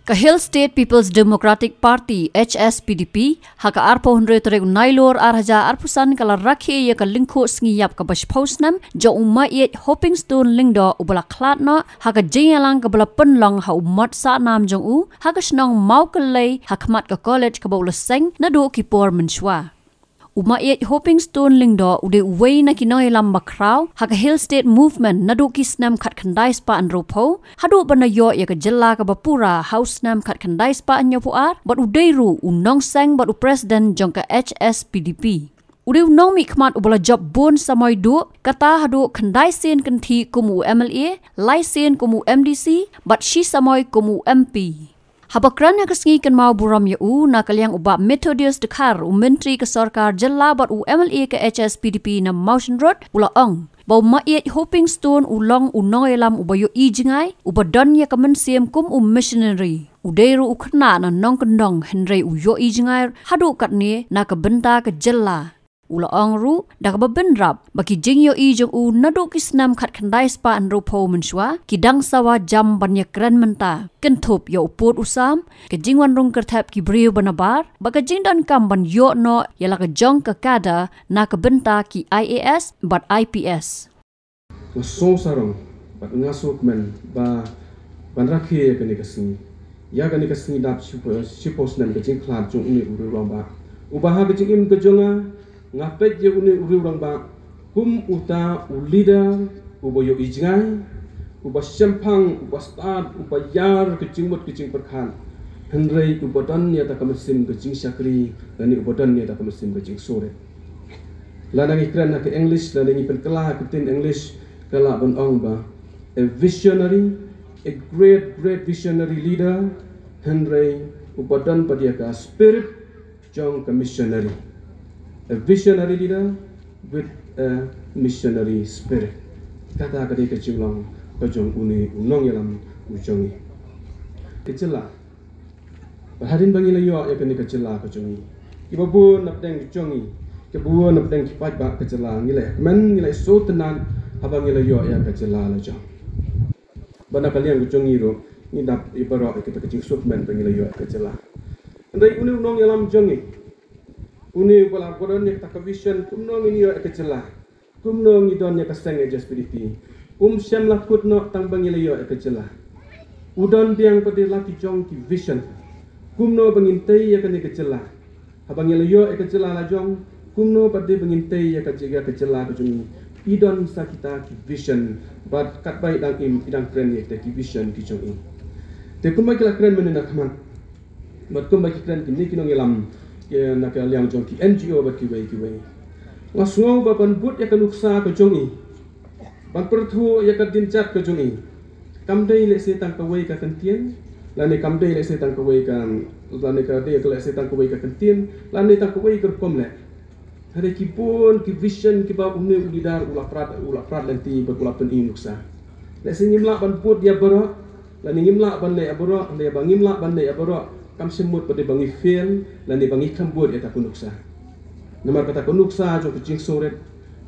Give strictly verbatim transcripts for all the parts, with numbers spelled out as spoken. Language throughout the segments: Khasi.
Ka Hill State People's Democratic Party, H S P D P, ha ka arphew hynriew tarik u Nailur ar hajar arphew san ka la rakhe ïa ka lyngkhuh sngi ïap kaba shiphew snem jong u Maieit Hopingstone Lyngdoh uba la khlad noh ha ka jingïalang kaba la pynlong ha u mot sahnam jong u ha ka shnong Mawkyllei ha khmat ka college kaba u la seng naduh ki por mynshuwa. U Maieit Hopingstone Lyngdoh u dei uwei na ki nongïalam ba khraw ha ka Hill State Movement naduh ki snem khatkhyndai spah hynriewphew haduh ban da ïoh ïa ka jylla kaba pura ha u snem khatkhyndai spah hynñiewphew ar bad u dei ruh u nongseng bad u president jong ka H S P D P. U dei u nongmihkhmat uba la jop bun samoi duh, kata haduh khyndai sien kynthih kum u M L A, lai sien kum u M D C bad shi samoi kum u M P. Haba kren ha ka sngi kynmaw burom ïa u na ka liang u Bah Methodius Dkhar, u Myntri ka Sorkar Jylla bad u M L A ka H S P D P na Mawshynrut, u la ong ba u Maieit Hopingstone u long u nongïalam uba ïohi jngai, uba don ïa ka mynsiem kum u missionary. U dei ruh u khynnah na nongkyndong hynrei u ïohi jngai haduh katne na ka bynta ka jylla. U la ong ruh da kaba bynrap ba ki jingïohi jong u naduh ki snem khatkhyndai spah hynriewphew mynshuwa ki dang sawa jam ban ïakren mynta, kynthup ïa u pud u sam, ka jingwan rung kyrthep ki briew ba nabar bad ka jingdonkam ban ïoh noh ïa la ka jong ka kada na ka bynta ki I A S bad I P S. Nga sngewsarong bad nga sngewkmen ba ban rakhe ïa kane ka sngi, ïa kane ka sngi dap shiphew, shiphew snem ka jingkhlad jong une u riewrangbah, uba ha ka jingim ka jong nga, nga peit ïa une u riewrangbah kum uta u leader uba ïohi jngai, uba shemphang, uba stad, uba ïar ka jingmut ka jingpyrkhat, hynrei uba don ïa ta ka mynsiem ka jingshakri lane uba don ïa ta ka mynsiem ka jingsngewrit. Lada ngi kren ha ka English, lada ngi pynkylla ha ka ktien English, ka lah ban ong ba a visionary, a great, great visionary leader, hynrei uba don pat ïa ka spirit jong ka missionary. A visionary leader with a missionary spirit. Kata ka dei ka jinglong ka jong une u nongïalam u jong ngi. Ka jylla. Bad hadien ba ngi la ïoh ïa kane ka jylla ka jong ngi, kiba bun na pdeng ka jong ngi, kiba bun na pdeng ki paidbah ka jylla, ngi la ïakmen, ngi la ïasngewtynnad haba ngi la ïoh ïa ka jylla la jong. Bad na ka liang ka jong ngi ruh ngi dap ïa baroh ïa kata ka jingsngewkmen ba ngi la ïoh ïa ka jylla. Hynrei une u nongïalam jong ngi, une uba la don ïa kata ka vision kumno ngin ïoh ïa ka jylla, kumno ngi don ïa ka seng H S P D P. Um shym la kut noh tang ba ngi la ïoh ïa ka jylla. U don biang pat de la ki jong ki vision kumno ba ngin tei ïa kane ka jylla. Haba ngi la ïoh ïa ka jylla la jong, kumno pat de ba ngin tei ïa ka jylla, ka jylla ka jong ngi. I don sa kita ki vision bad katba i dang im i dang kren ïa kita ki vision ki jong i. Te kumba ki la kren mynne na khmat, bad kumba ki kren kine ki nongïalam, ki na ka liang jong ki N G O bad kiwei kiwei, nga sngew ba ban bud ïa ka nuksa ka jong i, ban pyrthuh ïa ka dienjat ka jong i, kam dei lehse tang kawei ka kyntien, lane kam dei lehse tang kawei ka, lane ka dei lehse tang kawei ka kyntien, lane tang kawei ka rukom leh. Hynrei ki bun ki vision kiba une u leader u la prat, u la prat lynti bad u la pyni nuksa. Lehse ngim lah ban bud ïa baroh, lane ngim lah ban leh ïa baroh, lane ba ngim lah ban leh ïa baroh, kam shym mut ba dei ba ngi fail lane ba ngi khlem bud ïa ta ka nuksa. Namar kata ka nuksa jong ka jingsngewrit,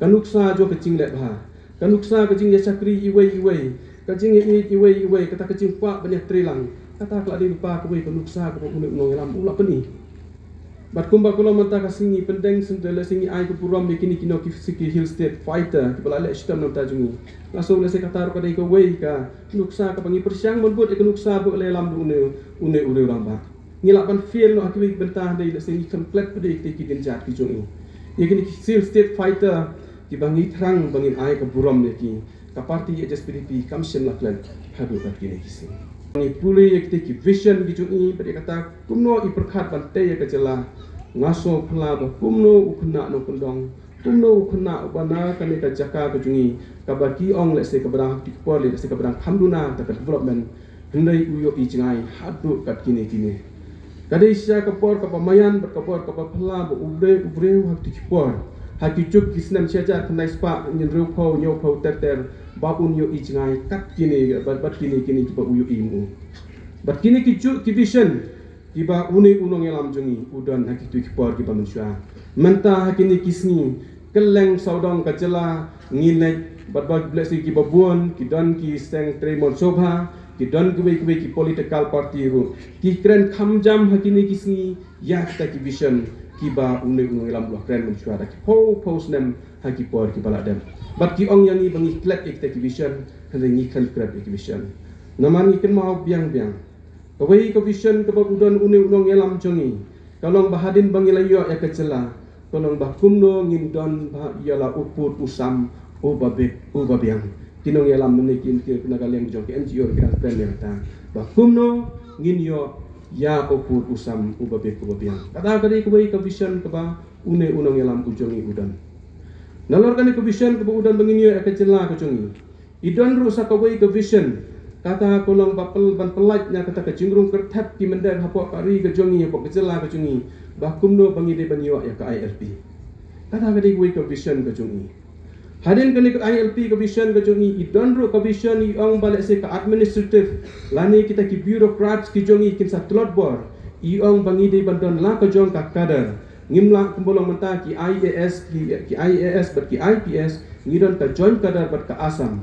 ka nuksa jong ka jingleh bha, ka nuksa ka jingïashakri iwei iwei, ka jingïaieit iwei iwei, kata ka jingkwah ban ïatreilang, kata ka la dei lypa kawei ka nuksa kaba une u nongïalam u la pyni. Bad kumba ka long mynta ka sngi, pyndeng shen te lehse ngi ai ka burom ïa kine ki nong ki, ki Hill State Fighter kiba la leh shitom na ka bynta jong ngi. Nga sngew lehse kata ruh ka dei kawei ka nuksa kaba ngi pyrshang ban bud ïa ka nuksa ba la ïalam da une, une u riewrangbah. Ngi lah ban fail noh ha kiwei ki bynta hynrei lehse ngi khlem klet pat de ïa kita ki dienjat ki jong i. Ïa kine ki Hill State Fighter kiba ngi thrang ba ngin ai ka burom ïa ki, ka party H S P D P kam shym la klet haduh kat kine ki sngi. Ngi pule ïa kita ki vision ki jong i bad ïa kata kumno i pyrkhat ban tei ïa ka jylla. Nga sngewphylla ba kumno u khynnah nongkyndong, kumno u khynnah uba na kane ka jaka ka jong i, kaba ki ong lehse kaba dang ha kti ki por lehse kaba dang kham duna kata ka development, hynrei u ïohi jngai haduh kat kine kine. Ka dei shisha ka por kaba maïan bad ka por kaba phylla ba u briew, u briew ha kti ki por, ha ki juk ki snem shi hajar khyndai spah hynriewphew hynñiewphew ter ter, ba un ïohi jngai kat kine bad, bad kine kine kiba u ïohi mo. Bad kine ki juk ki vision kiba une u nongïalam jong i u don ha kito ki por kiba mynshuwa. Mynta ha kine ki sngi, kylleng sawdong ka jylla ngi leit bad ba lehse kiba bun ki don ki seng trei mon sngewbha, Ki don kiwei kiwei ki political party ruh ki kren kham jam ha kine ki sngi ïa kita ki vision kiba une u nongïalam u la kren mynshuwa da ki phew phew snem ha ki por kiba la dep. Bad ki ong ïa ngi ba ngi klet ïa kita ki vision, hynrei ngi khlem klet ïa ki vision. Namar ngi kynmaw biang biang, kawei ka vision kaba u don une u nongïalam jong ngi ka long ba hadien ba ngi la ïoh ïa ka jylla, ka long ba kumno ngin don ba ïa la u pud u sam uba bit uba biang. Ki nongïalam mynne ki, ki na ka liang jong ki N G O ki dang kren ïa kata ba kumno ngin ïoh ïa u pud u sam uba bit uba biang. Kata ka dei kawei ka vision kaba une u nongïalam u jong ngi u don. Nalor kane ka vision kaba u don ba ngin ïoh ïa ka jylla ka jong ngi, i don ruh sa kawei ka vision, kata ka long ba pyl-, ban pyllait na kata ka jingrung kyrthep ki mynder hapoh ka ri ka jong ngi, hapoh ka jylla ka jong ngi, ba kumno ba ngi dei ban ïoh ïa ka I L P. Kata ka dei kawei ka vision ka jong ngi. Hadien kane ka I L P ka vision ka jong ngi, i don ruh ka vision i ong ba lehse ka administrative lane kita ki bureaucrats ki jong ngi kin sa tlot bor. I ong ba ngi dei ban don la ka jong ka cadre. Ngim lah kumba long mynta ki I A S, ki, ki I A S bad ki I P S, ngi don ka joint cadre bad ka Assam.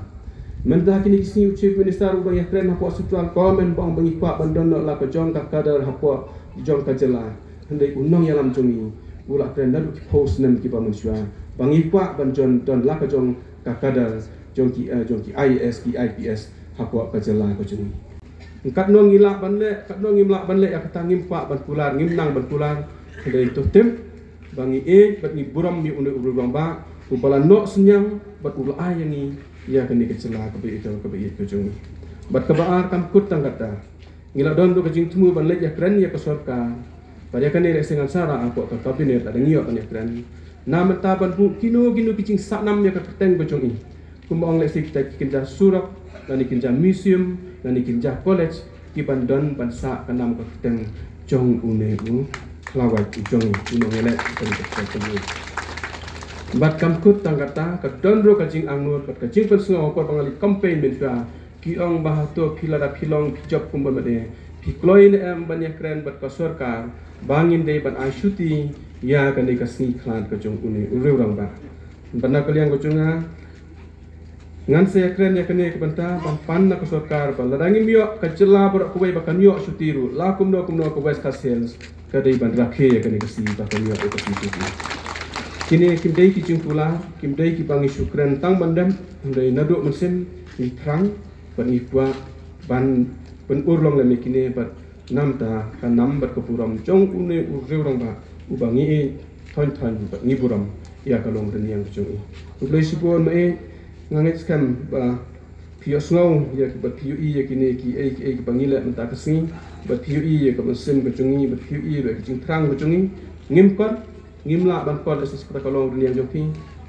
Mynta kine ki sngi u Chief Minister u dang ïakren hapoh Central Government ba ong ba ngi kwah ban don noh la ka jong ka cadre hapoh jong ka jylla. Hynrei u nongïalam jong ngi u la kren naduh ki phew snem kiba mynshuwa ba ngi kwah ban jon don la ka jong ka cadre jong ki, eh, jong ki I A S, ki I P S hapoh ka jylla ka jong ngi. Katno ngi lah ban leh, katno ngim lah ban leh, ïa kata ngim kwah ban kular, ngim nang ban kular. Hynrei to tip ba ngi ïeit bad ngi burom ïa une u rangbah uba la noh synñiang bad u la ai ïa ngi ïa kane ka jylla kaba ïeit, kaba ïeit ka jong ngi. Bad kaba ar, kam kut tang kata, ngi la don ruh ka jingthmu ban leit ïakren ïa ka sorkar. Bad ïa kane lehse ngan sa rah hapoh ka cabinet lada ngi ïoh ban ïakren. Na mynta ban buh kino kino ki jingsahnam ïa ka kyrteng ka jong ngi. Kumba ong lehse kita ki kynja surok, lane kynja museum, lane kynja college, ki ban don ban sah ka nam ka kyrteng jong une u khlawait u jong ngi, u nongïaleh u jong ngi. Bad kam kut tang kata, ka don ruh ka jingangnud bad ka jingpynsngew ha por ba nga leit campaign mynshuwa. Ki ong ba hato phi, lada phi long phi jop kumba made, phi kloi ne em ban ïakren bad ka sorkar ba ngin dei ban ai shuti ïa kane ka sngi khlad ka jong une u riew rangbah. Bad na ka liang ka jong nga, ngan sa ïakren ïa kane ka bynta ban pan na ka sorkar ba lada ngim ïoh, ka jylla baroh kawei ba kan ïoh shuti ruh, la kumno kumno ka West Khasi Hills ka dei ban rakhe ïa kane ka sngi ba kan ïoh ïa ka sngi shuti. Kine kim dei ki jingkular, kim dei kiba ngi shu kren tang ban dem, hynrei naduh mynsiem ngi thrang bad ngi kwah ban pynurlong lem ïa kine bad namar ka nam bad ka burom jong une u riew rangbah uba ngi ïeit thon thon bad ngi burom ïa ka longrynïeng ka jong u. Khublei shibun mei, nga ngeit skhem ba phi ïohsngew ïa, bad phi ïohi ïa kine kiei kiei kiba ngi leh mynta ka sngi, bad phi ïohi ïa ka mynsiem ka jong ngi, bad phi ïohi ïa ka jingthrang ka jong ngi. Ngim kwah, ngim lah ban kwah lehse sa kata ka longrynïeng jong phi,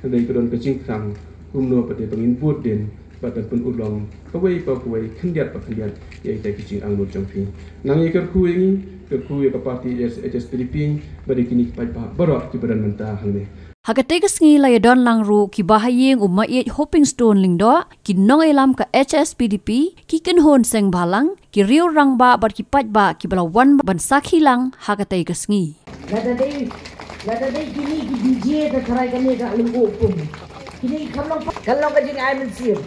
hynrei ka don ka jingthrang kumno pat de ba ngin bud dien bad ban pynurlong kawei pa kawei, khyndiat pa khyndiat ïa kita ki jingangnud jong phi. Nang ïa kyrkhu ïa ngi, kyrkhu ïa ka party H S P D P bad ïa kine ki paidbah baroh kiba don mynta hangne. Ha katei ka sngi la ïadon lang ruh kiba ha ïing u Maieit Hoping Stone Lyngdoh, ki nongïalam ka H S P D P, ki kynhun seng bhalang, ki riew rangbah bad ki paidbah kiba la wan ban sakhi lang ha katei ka sngi. Lada dei, lada dei kine ki D J te tharai kane ka lyngngoh pum. Kine ki kam long, kam long ka jingai mynsiem.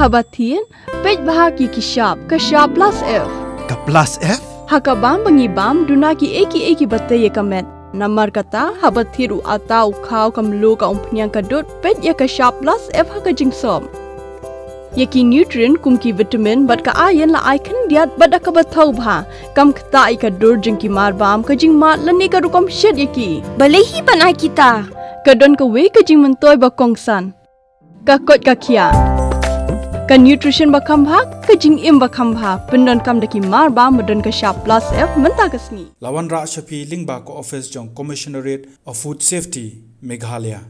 Haba thied, peit bha ki, ki shap, ka shap plus F. Ka plus F? Ha ka bam ba ngi bam, duna kiei kiei kiba tei ïa ka met. Namar kata, haba thied u atta, u khaw, ka mluh, ka umphniang, ka dud, peit ïa ka shap plus F ha ka jingsop. Ïa ki nutrient kum ki vitamin bad ka iron la ai khyndiat bad da kaba thaw bha, kam ktah ïa ka dur jong ki marbam, ka jingmad lane ka rukom shet ïa ki. Balei hi ban ai kita? Ka don kawei ka jingmyntoi ba kongsan. Ka koit ka khiah. Ka nutrition ba kham bha, ka jingim ba kham bha, pyndonkam da ki marbam ba don ka shap plus F mynta ka sngi. La wanrah sha phi lyngba ka office jong Commissionerate of Food Safety, Meghalaya.